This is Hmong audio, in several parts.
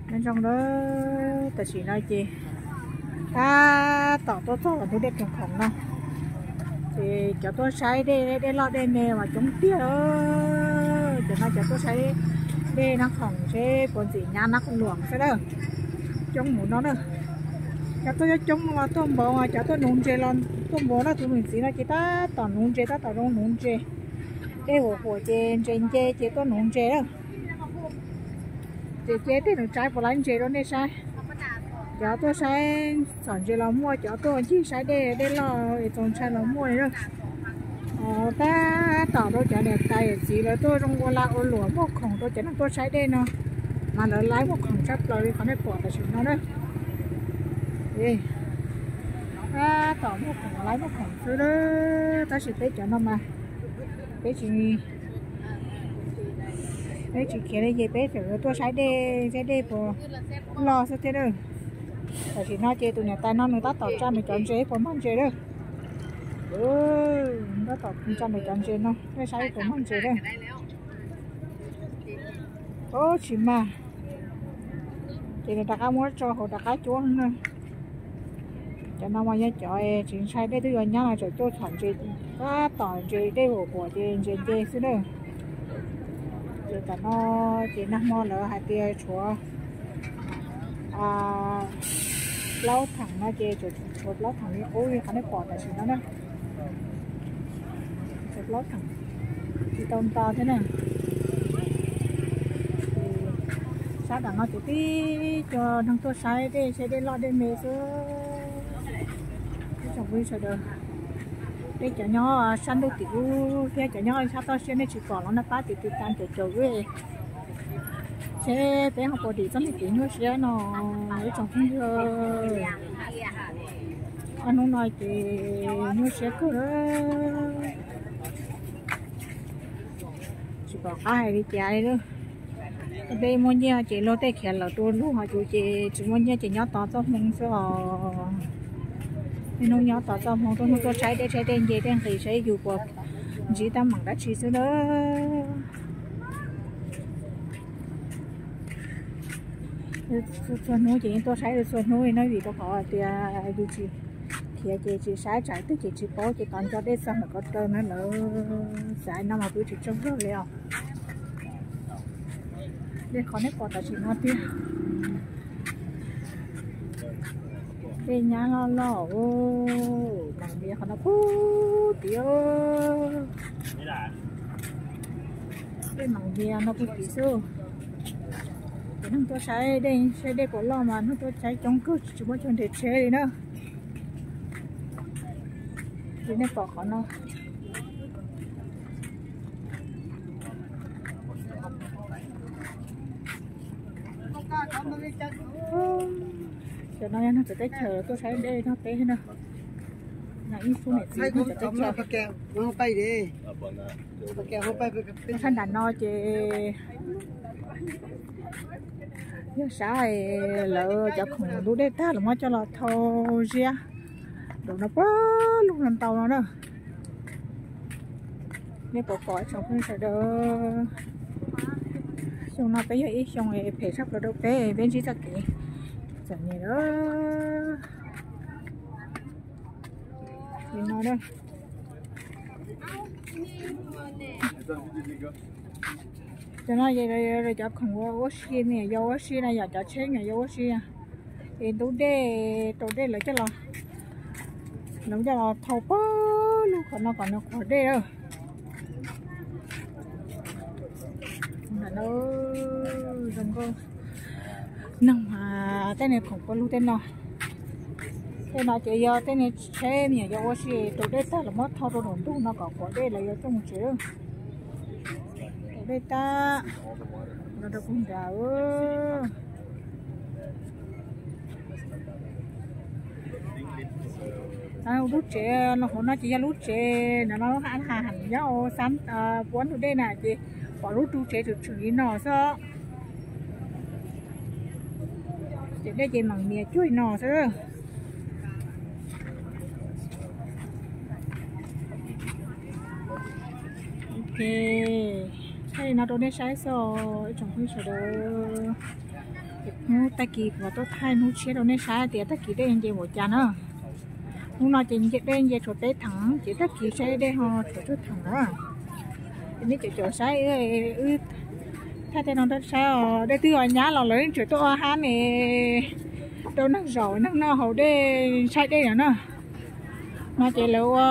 Nyob zoo na, tam sim no ces tab tom tuaj txog ntug dej Rooj Khoom no, ces cov tuaj saib dej, dej loj dej me mas coob tiag. Cov no cov tuaj saib dej Nab Khoom seb puas ntxim nyab Nab Khoom Luam xwb na, coob mus no na. Cov tuaj coob coob no tuaj npaum, cov tuaj nuv ntses los tuaj npaum na. Tus me txiv no ces tab tom nuv ntses, tab tom zoo nuv ntses. Dej huam huam ces ntses nce ces tuaj nuv ntses na. Ces cia dej nws tsaib puas laib ntses rau nej saib. Cov tuaj saib txhom ntses los muaj, cov tuaj ncig saib dej, dej loj es txaus ntshai los muaj li na. Tab tom rau cov niam tais yawm txiv lawv tuaj zoo ua lag ua luam muag khoom rau cov neeg tuaj saib dej no, mas lawv laib muag khoom tshaj plaws li qhov nej pom tam sim no na. Tab tom muag khoom, laib muag khoom xwb na. Tab sis peb cov no mas peb tsis, peb tsis khiav li ces peb tseem tuaj saib dej, saib dej puas loj xwb thiab na. Tam sim no ces tus niam tais no nws tab tom tsa nws cov ntses puas muaj ntses na. Tab tom tsa nws cov ntses no, nej saib puas muaj ntses na. Ub, tsis mag, ces nws rov qab muab tso hauv rov qab cuab na. Cov no mas yog cov tsis ntshai dej twb yuav nyab los tseem tuaj txhom ntses, tab tom ntses dej huam huam ces ntses nce xwb na. Ces tam no ces nag hmo lawv hais tias tshuav plaub theem no ces tshuav plaub theem li qub li qhov nej pom tam sim no na. Tshuav plaub theem, tsis tau nto thiab na. Sab nram no ces tib co neeg tuaj saib dej, saib dej loj dej me xwb. Ib tsoom phooj ywg sawv daws, peb cov nyob sab ntuj tim ub thiab cov nyob sab toj siab nej tsis pom los nej pab tiv tiv tas caum caum wb, seb peb ho puas dim txoj me kev nyuaj siab no ib tsoom phooj ywg. Ob hnub no ces nyuaj siab kawg, tsis pom qab hais li cas li. Peb muaj nyiaj ces luag tej khiav lawm tua luag, ho yus ces tsis muaj nyiaj ces nyob tos txoj hmoo xwb os. Niaj hnub nyob tos txoj hmoo, tuaj hnub tuaj saib dej, saib dej nce dej nqis, saib yus puas ntsib teeb meem dab tsi xwb na. Txhua hnub ces yeej tuaj saib txhua hnub li na, vim rau qhov tias yus tsis khiav ces tsis saib, tsam twg ces tsis paub, ces tos nco dej txog mam ko taw na. Lawv xav no mas kuv tsis tsaug zog li os. Dej qhov nej pom tam sim no tiag, dej nyab loj loj, mas npias qhov no puag tid. Dej mas npias no puag tid xwb. Cov neeg tuaj saib dej, saib dej puas loj mas neeg tuaj saib coob kawg, tsis muaj chaw nres tsheb li na. Li nej pom qhov no. Cov no yog neeg txawv teb chaws tuaj saib dej nrog peb na. Ib khub niam txiv neeg txawv teb chaws. Sab nram no ces yog sab lawv cov khoom ntug dej tag los muab coj los thau ziab. Nraum no puag lug no ntau no na. Nej pom pom tsoom phooj ywg sawv daws, xyoo no peb yog ib xyoo phem tshaj plaws rau peb, peb ntsib txoj kev txom nyem lawm. Li no, cov no cov khoom ua ua si, me nyuam yaus ua si no yom, cov tsheb me nyuam yaus ua si. Es ntug dej, rau dej lawv coj los, lawv coj los thau puag lug qhov no kom nws qhuav dej lawm. Zoo nkauj, neeg mas tej niag khoom puag lug tej no. Tej no ces yog tej niag tsheb me nyuam yaus ua si, rau dej tag los muab thau rau nraum ntug no kom qhuav dej lawv yuav coj mus tsev. Rau dej tag, no rau puag nrad. Lub tsev no, hauv no ces yog lub tsev no, ha ha nyob ua xab puab ntug dej na ces pom lub ru tsev tshwm tshwm li no xwb. Ces dej ces meem mias cuag li no xwb. Ok, thaij li no rau nej saib xwb os ib tsoom phooj ywg sawv daws. Hnub tag kis kuv mam tuaj thaij hnub tshiab rau nej saib tias tag kis dej nce npaum cas na. Hnub no ces dej nce tshuav peb theem ces tag kis saib dej ho tshuav tsawg theem na. Ces nej cov caum saib wb thaij tej no rau saib os, dej twb nyab los lawv yeej tseem tuaj ua hab ne rau neeg zaum neeg noj haus dej saib dej no na. No ces lawv ua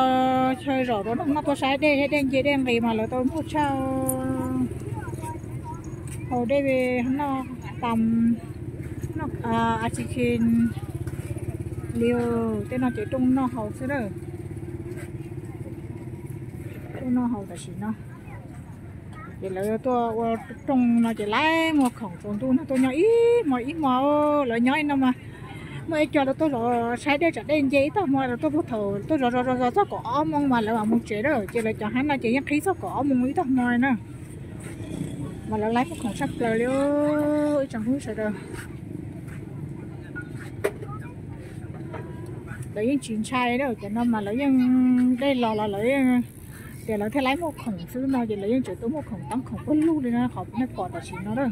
chaw zaum rau neeg noj tuaj saib dej, dej nce dej nqis mas lawv tau muaj chaw haus dej noj tas, noj a tsi khi li. Tej no ces rooj noj haus xwb na. Rooj noj haus tam sim no ces lawv tuaj ua rooj no ces laib muag khoom tsaus ntuj no tuaj nyob ib hmo ib hmo. Lawv nyob ib no mas muaj ib co lawv tuaj zov saib dej tsam dej nce ib tag hmo, lawv tuaj puag thaum tuaj zov zov zov zov txog kaum ob moos mas lawv mam mus tsev lawm. Ces lawv cov hab no ces yeej qhib txog kaum ob moos ib tag hmo na. Mas lawv laib muag khoom tshaj plaws li ib tsoom phooj ywg sawv daws. Lawv yeej tsis ntshai li, cov no mas lawv yeej dej los los lawv yeej tias lawv thiaj laib muag khoom xwb no ces lawv yeej tseem tuaj muag khoom, toob khoom puag lug li no qhov nej pom tam sim no na.